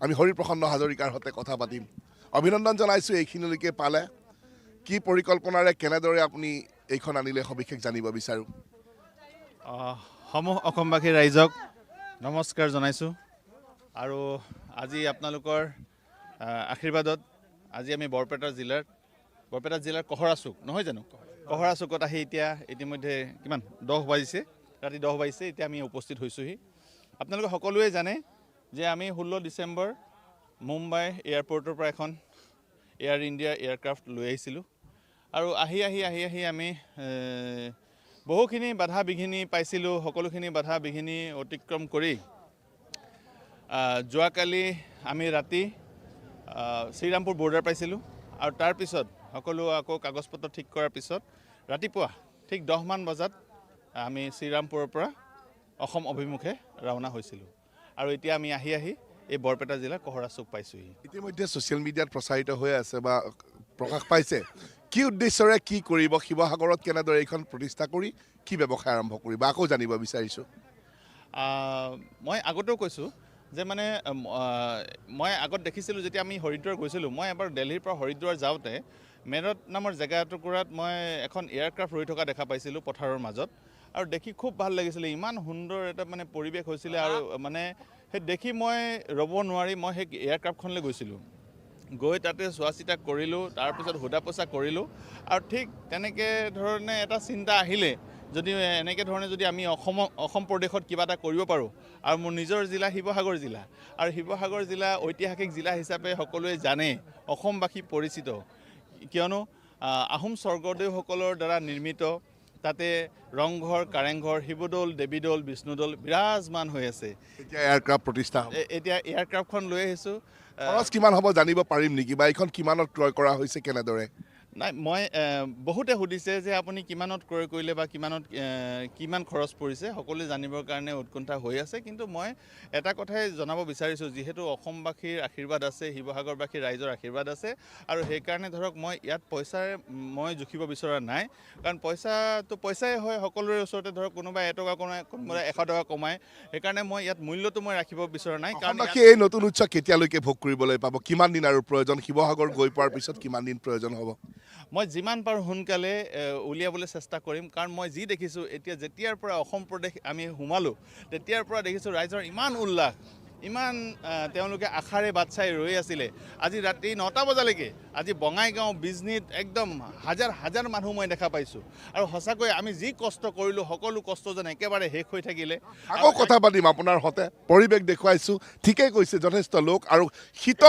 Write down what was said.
আমি হৰিপ্ৰসন্ন হাজৰিকাৰ সৈতে কথা পাতিম। অভিনন্দন জনাইছোঁ, এইখিনিলৈকে পালে। কি পৰিকল্পনাৰে, কেনেদৰে আপুনি এইখন আনিলে, সবিশেষ জানিব বিচাৰোঁ। সমূহ অসমবাসী ৰাইজক নমস্কাৰ জনাইছোঁ আৰু আজি আপোনালোকৰ আশীৰ্বাদত আজি আমি বৰপেটা জিলাৰ কহৰা চুক নহয় জানো, কহৰা চুকত আহি এতিয়া ইতিমধ্যে কিমান, 10 বাজিছে, ৰাতি 10 বাজিছে। এতিয়া আমি উপস্থিত হৈছোঁহি। আপোনালোকে সকলোৱে জানে যে আমি 16 ডিচেম্বৰ মুম্বাই এয়াৰপৰ্টৰ পৰা এখন এয়াৰ ইণ্ডিয়া এয়াৰক্ৰাফ্ট লৈ আহিছিলোঁ আৰু আহি আহি আহি আহি আমি বহুখিনি বাধা বিঘিনি পাইছিলোঁ। সকলোখিনি বাধা বিঘিনি অতিক্ৰম কৰি যোৱাকালি আমি ৰাতি শ্ৰীৰামপুৰ বৰ্ডাৰ পাইছিলোঁ আৰু তাৰপিছত সকলো আকৌ কাগজ পত্ৰ ঠিক কৰাৰ পিছত ৰাতিপুৱা ঠিক 10মান বজাত আমি শ্ৰীৰামপুৰৰ পৰা অসম অভিমুখে ৰাওনা হৈছিলোঁ আৰু এতিয়া আমি আহি আহি এই বৰপেটা জিলাৰ কহৰা চুক পাইছোঁহি। ইতিমধ্যে ছ'চিয়েল মিডিয়াত প্ৰচাৰিত হৈ আছে বা প্ৰকাশ পাইছে। কি উদ্দেশ্যৰে কি কৰিব, শিৱসাগৰত কেনেদৰে এইখন প্ৰতিষ্ঠা কৰি কি ব্যৱসায় আৰম্ভ কৰিব, আকৌ জানিব বিচাৰিছোঁ। মই আগতেও কৈছোঁ যে মানে মই আগত দেখিছিলোঁ, যেতিয়া আমি হৰিদ্বাৰ গৈছিলোঁ, মই এবাৰ দেলহিৰ পৰা হৰিদ্বাৰ যাওঁতে মেৰঠ নামৰ জেগা এটুকুৰাত মই এখন এয়াৰক্ৰাফ্ট ৰৈ থকা দেখা পাইছিলোঁ পথাৰৰ মাজত আৰু দেখি খুব ভাল লাগিছিলে। ইমান সুন্দৰ এটা মানে পৰিৱেশ হৈছিলে আৰু মানে সেই দেখি মই ৰ'ব নোৱাৰি মই সেই এয়াৰক্ৰাফ্টখনলৈ গৈছিলোঁ। গৈ তাতে চোৱা চিতা কৰিলোঁ, তাৰপিছত সোধা পোছা কৰিলোঁ আৰু ঠিক তেনেকৈ ধৰণে এটা চিন্তা আহিলে, যদি এনেকৈ ধৰণে যদি আমি অসম প্ৰদেশত কিবা এটা কৰিব পাৰোঁ আৰু মোৰ নিজৰ জিলা শিৱসাগৰ জিলা আৰু শিৱসাগৰ জিলা ঐতিহাসিক জিলা হিচাপে সকলোৱে জানে, অসমবাসী পৰিচিত, কিয়নো আহোম স্বৰ্গদেউসকলৰ দ্বাৰা নিৰ্মিত তাতে ৰংঘৰ, কাৰেংঘৰ, শিৱদৌল, দেৱীদৌল, বিষ্ণুদৌল বিৰাজমান হৈ আছে। এতিয়া এয়াৰক্ৰাফ্ট প্ৰতিষ্ঠা হ'ব। এতিয়া এয়াৰক্ৰাফ্টখন লৈ আহিছোঁ। খৰচ কিমান হ'ব জানিব পাৰিম নেকি বা এইখন কিমানত ক্ৰয় কৰা হৈছে, কেনেদৰে? নাই, মই বহুতে সুধিছে যে আপুনি কিমানত ক্ৰয় কৰিলে বা কিমানত কিমান খৰচ পৰিছে। সকলোৱে জানিবৰ কাৰণে উৎকণ্ঠা হৈ আছে। কিন্তু মই এটা কথাই জনাব বিচাৰিছোঁ, যিহেতু অসমবাসীৰ আশীৰ্বাদ আছে, শিৱসাগৰবাসী ৰাইজৰ আশীৰ্বাদ আছে আৰু সেইকাৰণে ধৰক মই ইয়াত পইচাৰে মই জুখিব বিচৰা নাই, কাৰণ পইচাটো পইচাই হয় সকলোৰে ওচৰতে। ধৰক কোনোবাই 1 টকা কমায়, কোনোবাই 100 টকা কমায়। সেইকাৰণে মই ইয়াত মূল্যটো মই ৰাখিব বিচৰা নাই, কাৰণ ইয়াত অসমবাসীয়ে এই নতুন উৎসৱ কেতিয়ালৈকে ভোগ কৰিবলৈ পাব? কিমান দিন আৰু প্ৰয়োজন? শিৱসাগৰ গৈ পোৱাৰ পিছত কিমান দিন প্ৰয়োজন হ'ব? মই যিমান পাৰোঁ সোনকালে উলিয়াবলৈ চেষ্টা কৰিম, কাৰণ মই যি দেখিছোঁ এতিয়া, যেতিয়াৰ পৰা অসম প্ৰদেশ আমি সোমালোঁ তেতিয়াৰ পৰা দেখিছোঁ ৰাইজৰ ইমান উল্লাস, ইমান তেওঁলোকে আশাৰে বাট চাই ৰৈ আছিলে। আজি ৰাতি 9টা বজালৈকে আজি বঙাইগাঁও, বিজনীত একদম হাজাৰ হাজাৰ মানুহ মই দেখা পাইছোঁ আৰু সঁচাকৈ আমি যি কষ্ট কৰিলোঁ, সকলো কষ্ট যেন একেবাৰে শেষ হৈ থাকিলে। আকৌ কথা পাতিম আপোনাৰ সতে। পৰিৱেশ দেখুৱাইছোঁ, ঠিকেই কৈছে, যথেষ্ট লোক আৰু শীত